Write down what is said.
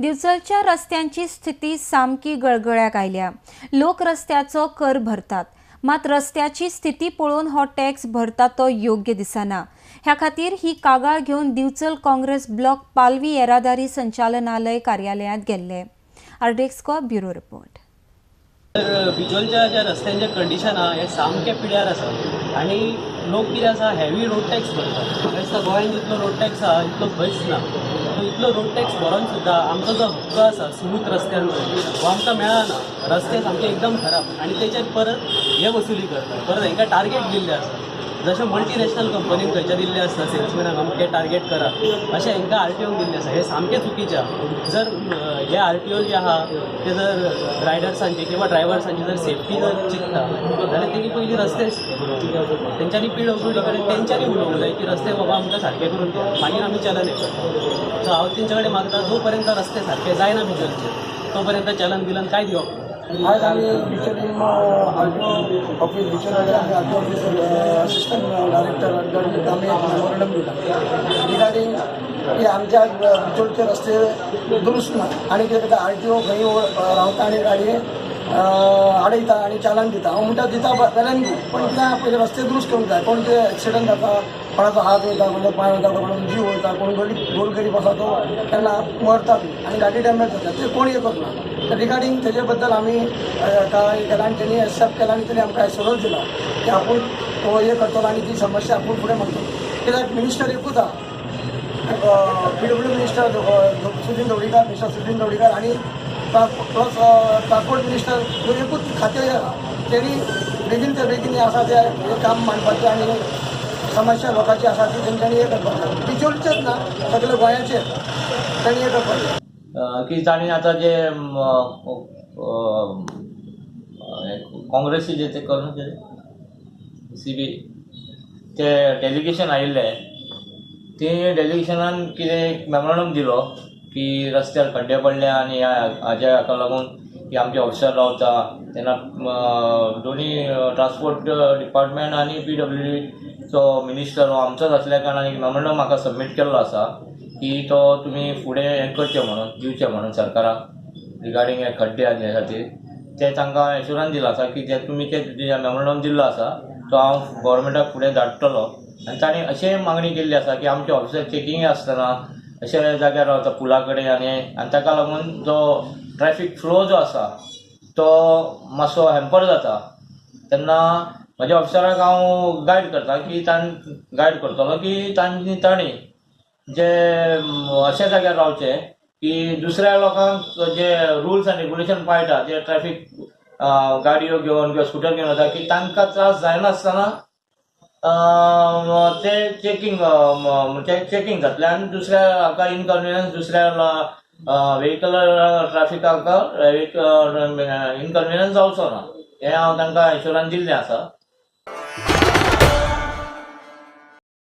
दिवचलच्या रस्त्यांची स्थिती सामकी गळगळ्याक आयल्या. लोक रस्त्याचो कर भरतात, मात रस्त्याची स्थिती पळोवन हो टॅक्स भरता तो योग्य दिसना. ह्या खातीर ही कागाळ घेवन दिवचल काँग्रेस ब्लॉक पालवी येरादारी संचालनालय कार्यालयांत गेल्ले. आरडीएक्सको ब्युरो रिपोर्ट. तर बिचोलच्या ज्या रस्त्यांचें कंडिशन आहा हें सामकें पिड्यार आसा आनी लोक कितें आसा, हेवी रोड टॅक्स भरतात. म्हाका दिसता गोंयांत जितलो रोड टॅक्स आहा तितलो खंयच ना. सो इतलो रोड टॅक्स भरून सुद्दां आमचो जो हक्क आसा स्मूथ रस्त्यांचो हो आमकां मेळना. रस्ते सामके एकदम खराब आनी तेचेर परत हे वसुली करतात. परत हांकां टार्गेट दिल्लें आसा, जशें मल्टिनॅशनल कंपनीन खंयच्या दिल्लें आसता सेल्समॅनाक अमकें टार्गेट करा, अशें हांकां आरटीओन दिल्लें आसा. हें सामकें चुकीचें आहा. जर हे आरटीओ जे आहा ते जर रायडर्सांची किंवा ड्रायव्हर्सांची जर सेफ्टी जर चिंतता जाल्यार तेणी पयलीं रस्ते तेंच्यांनी पीडब्ल्यूडी कडेन तेंच्यांनी उलोवंक जाय की रस्ते बाबा आमकां सारके करून द्या, मागीर आमी चलन हें करता. सो हांव तेंचे कडेन मागता, जो पर्यंत रस्ते सारके जायना बिचोलचे तो पर्यंत चलन बिलन कांय दिवप ना. आज आमी बिचोलीम आरटीओ ऑफिस बिचोली आमी आरटीओ ऑफिस असिस्टंट डायरेक्टर आमी एक मेमोरंडम दिला रिगार्डींग की आमच्या बिचोलचे रस्ते दुरुस्त ना आनी कितें करता, आरटीओ खंय रावता आनी गाडी आडयता आनी चालन दिता. हांव म्हणटा दिता वेल एंड गूड, पण कितें पयलीं रस्ते दुरुस्त करूंक जाय. कोण कितें एक्सिडंट जाता, कोणाचो हात वयता, कोणाचो पांय वयता, कोणाचो जीव वयता, कोण गरीब गोरगरीब आसा तो तेन्ना मरता बी आनी गाडी डॅमेज जाता, ते कोण हे करना. तर रिगार्डींग तेजे बद्दल आमी काय केला आनी तेणी एक्सेप्ट केला आनी तेणी आमकां एश्योरन्स दिला की आपूण तो हे करतलो आनी ती समस्या आपूण फुडें मांडटलो. कित्याक मिनिस्टर एकूच आहा, PW minister Sudin Dhavalikar, mister Sudin Dhavalikar आनी प्लस ट्रान्सपोर्ट मिनिस्टर, ह्यो एकूच खातें आहा. तेणी बेगीन ते बेगीन हें आसा तें हें काम मांडपाचें आनी समस्या लोकांची आसा ती तेंच्यांनी हे करपाक जाय. बिचोलचेच ना, सगळे गोंयाचेर तेणी हे करपाक जाय. की तांणी आतां जे काँग्रेसीचे ते करून सी बी ते डेलिगेशन आयिल्ले, ते डेलिगेशनान कितें एक मेमोरंडम दिलो की रस्त्यार खड्डे पडले आनी ह्या हाज्या हाका लागून की आमचे ऑफिसर रावता तेन्ना दोनी ट्रान्सपोर्ट डिपार्टमेंट आनी पीडब्ल्यूडीचो मिनिस्टर हो आमचोच आसल्या कारणान एक मेमोरंडम म्हाका सबमीट केल्लो आसा की तो तुमी फुडें हें करचें म्हणून, दिवचें म्हणून सरकाराक रिगार्डींग हे खड्डे आनी हे खातीर. ते तांकां एश्युरन्स दिलो आसा की ते तुमी ते मेमोरंडम दिल्लो आसा तो हांव गोवोरमेंटाक फुडें धाडटलो. आनी तांणी अशें मागणी केल्ली आसा की आमचे ऑफिसर चॅकिंग आसतना अशे जाग्यार रावता पुला कडेन आनी आनी ताका लागून जो ट्रॅफीक फ्लो जो आसा तो मातसो हॅम्पर जाता. तेन्ना म्हज्या ऑफिसराक हांव गायड करता की गायड करतलो की तांणी जे अशा जाग्यार रावचे की दुसऱ्या लोकांक जे रुल्स आनी रेगुलेशन पाळटा, जे ट्रॅफीक गाडयो घेवन किंवा स्कुटर घेवन वता की तांकां त्रास जायनासतना ते चॅकिंग म्हणजे चॅकिंग जातलें आनी दुसऱ्या हाका इनकन्विनियन्स, दुसऱ्या व्हेकल ट्रॅफिकाक इनकन्विनियन्स जावचो ना, हें हांव तांकां एश्योरन्स दिल्लें आसा.